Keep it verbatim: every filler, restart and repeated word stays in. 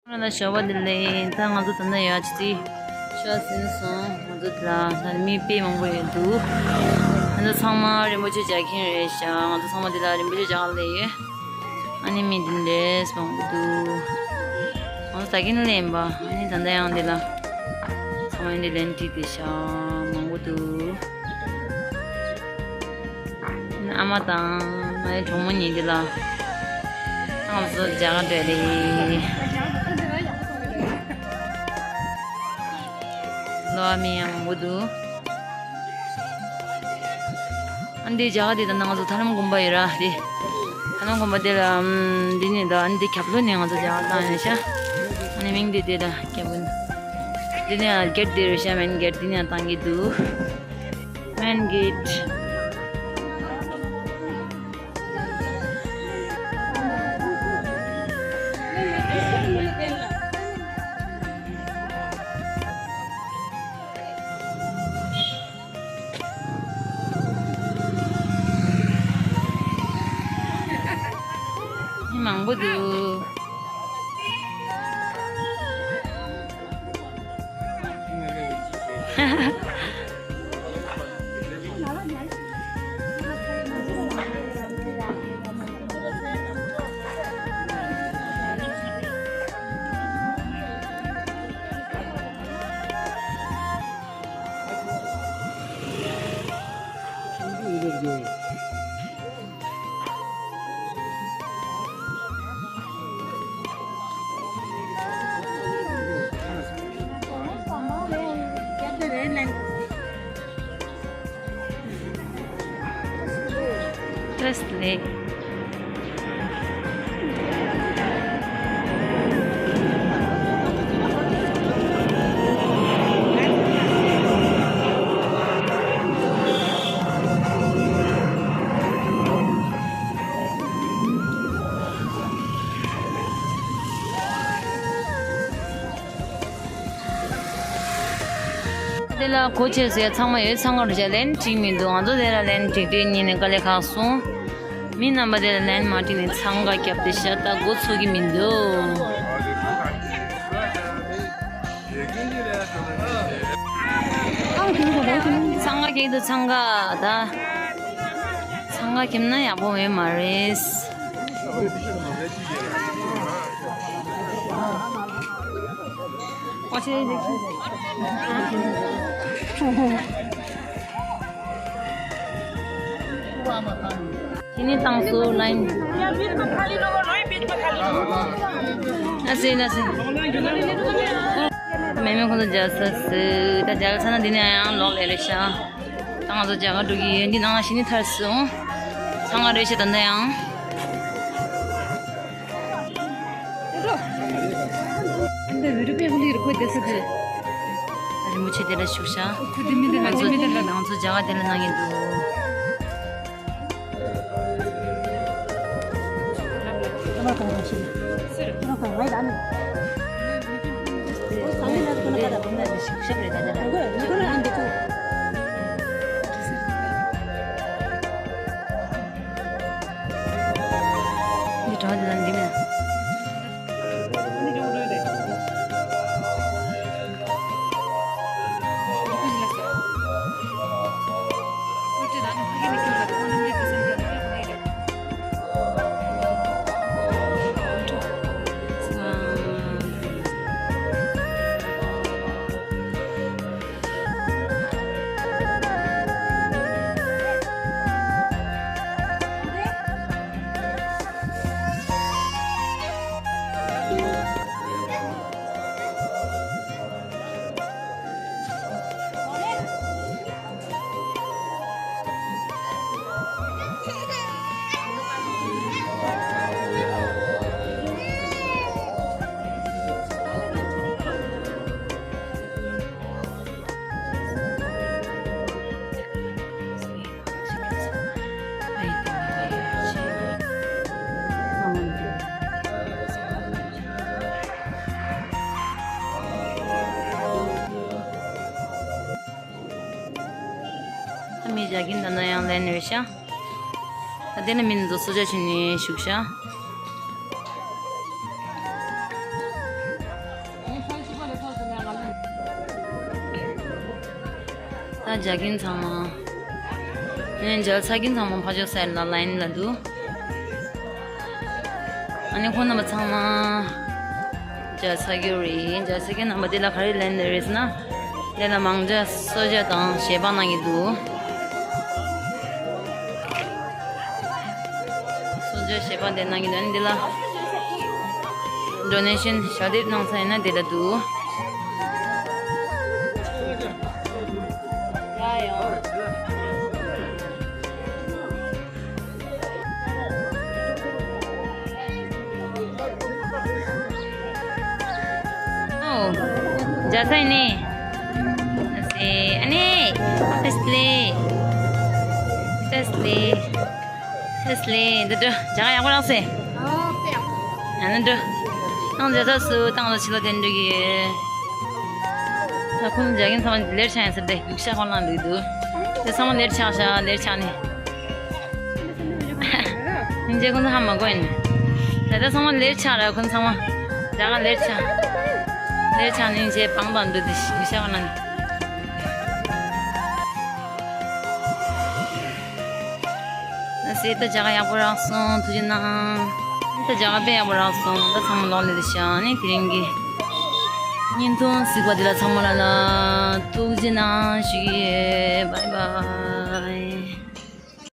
ང་ལ་ཞོགས་པ་བདེ་ལེགས། ད་ང་ཚོ་ད་ལྟ་ཡར་ཅི་ཅི་ཤོག་ཟིན་སོང་། ང་ཚོ་ད་ལ་ད་མི་དཔེ་མང་པོ་ཡོད་འདུག་ང་ཚོ་ཚང་མ་རིན་པོ་ཆེ་རྒྱག་མཁན་རེད་ཤག་ང་ཚོ་ཚང་མ་འདི་ལ་རིན་པོ་ཆེ་རྒྱག་ལས་ཡོད། ཨ་ནི་མི་འདི་འདྲས་མང་པོ་འདུག་ང་ཚོ་ད་གིན་ལེན་པ། ཨ་ནི་ད་ལྟ་ཡང་འདི་ལ་ཚང་མ་འདི་ལེན་བྲིས་བསྡད་ཤག་མང་པོ་འདུག་ཨ་མ་དང་ང་ཡི་གྲོགས་མོ་གཉིས་འདི་ལ་ང་ཚོ་རྒྱ་གར་འགྲོ་རེད། ལོ་ཨ་མི་ཡང་མང་པོ་འདུག་ཨ་འདི་རྒྱ་གར་འདི་ད་ནང་ཚོ་ཐར་ལམ་དགོན་པ་ཡོད་ར། འདི་ཐར་ལམ་དགོན་པ་འདི་ལ་ཨམ་འདི་ནས་ད་ཨ་འདི་ཁྱབ་ལོ་ནས་ང་ཚོ་རྒྱ་གར་བཏང་ཡོད་ཤག་ཨ་ནི་མིང་འདི་དེ་ད་ཁྱབ་ལོ་འདི་ནས་གེ་ཊི་འདི་རེད་ཤག་མེན་གེ་ཊི་འདི་ནས་བཏང་གི་འདུག་མེན་གེ་ཊི། མི་མང་པོ་འདུག་བཀྲ་ཤིས་བདེ་ལེགས། དེ་ལ་གོ་ཆེ་ཟེར་ཚང་མ་ཡོད། འཚང་ཁ་རུ་བྱས་ལན་འགྲིག་མི་འདུག་ང་ཚོ་དེ་ལ་ལན་འགྲིག་དུས་ཉིན་ནས་དཀའ་ལས་ཁག་སོང་། མི་རྣམ་པ་དེ་ལ་ལན་མ་འགྲིག་ནས་འཚང་ཁ་བརྒྱབ་སྟེ་ཤ་སྟག་འགོ་ཚུགས་ཀྱི་མི་འདུག་འཚང་ཁ་བརྒྱབ་འདུག་འཚང་ཁ་ད། འཚང་ཁ་བརྒྱབ་ན་ཡག་པོ་ཡོད་མ་རེད། ཞི་ནི་ཏང་སུ་ལན། ཨ་སེ་ན་སེ། མེ་མེ་ཁོང་ཚོ་རྒྱལ་ས་སུ་ད་རྒྱལ་ས་ན་འདི་ནས་ཡང་ལོག་ལས་རེད་ཤག་ད་ང་ཚོ་རྒྱ་གར་འགྲོ་གི་ཡོད། འདི་ནང་ཞི་ནི་ཐར་སོང་། ཚང་མ་རེད་ཤག་ད་ནས་ཡང་། རིན་པོ་ཆེ་དེ་ལ་བཞུགས་ཤག་ང་ཚོ་ང་ཚོ་རྒྱ་གར་དེ་ལ་གནང་གི་འདུག་འདི་གྲོགས་འདི་ལ་འདི་མེད། ད་མི་བཞག་གིན་ད་ན་ཡང་ལན་ནས་ཤ། ད་དེ་ནས་མི་འདི་ཚོ་གསོལ་ཇ་བྱིན་ནས་བཞུགས་ཤག་ད་མཇལ་མཁན་ཚང་མ། ཨ་ནི་མཇལ་ཚར་མཁན་ཚང་མ་ཕར་ཕྱོགས་སའིཌ་ལ་ལའིན་ལ་འདུག་ཨ་ནི་ཁོང་རྣམ་པ་ཚང་མ་མཇལ་ཚར་གྱི་རེད། མཇལ་ཚར་མཁན་རྣམ་པ་འདི་ལ་ག་རེ་ལེན་ནི་རེད་ཟེར་ན། འདི་ལ་མང་ཇ་གསོལ་ཇ་དང་ཞལ་འབག་གནང་གི་འདུག་གསོལ་ཇ་ཞལ་འབག་འདི་གནང་གི་འདུག་ཨ་ནི་འདི་ལ་ཌོ་ནེ་ཤན་ཞལ་འདེབས་གནང་ས་ཡིན་ན་འདི་ལ་འདུག་ཨོ། མཇལ་ཚར་ནི། ཨ་ཙི། ཨ་ནི། ཨ་ཙི། ཨ་ཙི། ཨ་ཙི། འདི་འདྲ་མཇལ་ཁ་ཡག་པོ་རག་སོང་། ཨ་ནི་འདྲ། ཨང་མཇལ་ཚར་སོང་། ཏང་ལ་ཕྱི་ལོགས་དེ་འགྲོ་གི་ཡོད། ད་ཁོང་མཇལ་མཁན་ཚང་མ་ལེར་ཆགས་ཡིན་ཟེར་ཏེ་སྒུག་ཤག་ཁོང་ལ་འདུག་འདུག་དེ་ཚང་མ་ལེར་ཆགས་ཤག་ལེར་ཆགས་ནི། སྙིང་རྗེ། ཁོང་ཚོ་ཧ་མ་གོ་ཡིན། ད་ལྟ་ཚང་མ་ལེར་ཆགས་ར། ཁོང་ཚང་མ་རྒྱ་གར་ལེར་ཆགས། ལེར་ཆགས་ནི་རྗེས་བང་དང་འདུག་དེ་ཤ་བ་ན་ནི། ཨ་ཙི། ད་མཇལ་ཁ་ཡག་པོ་རག་སོང་། ཐུགས་རྗེ་གནང་། ད་མཇལ་ཁ་དཔེ་ཡག་པོ་རག་སོང་། ད་ཚང་མ་ལོག་ལེ་དེ་ཤ་ནི་དེ་རིང་གི་བརྙན་ཐུང་གཟིགས་པ་དེ་ལ་ཚང་མ་ལ་ལ་ཐུགས་རྗེ་གནང་ཞུ་གི་ཡོད། བའི་བའི།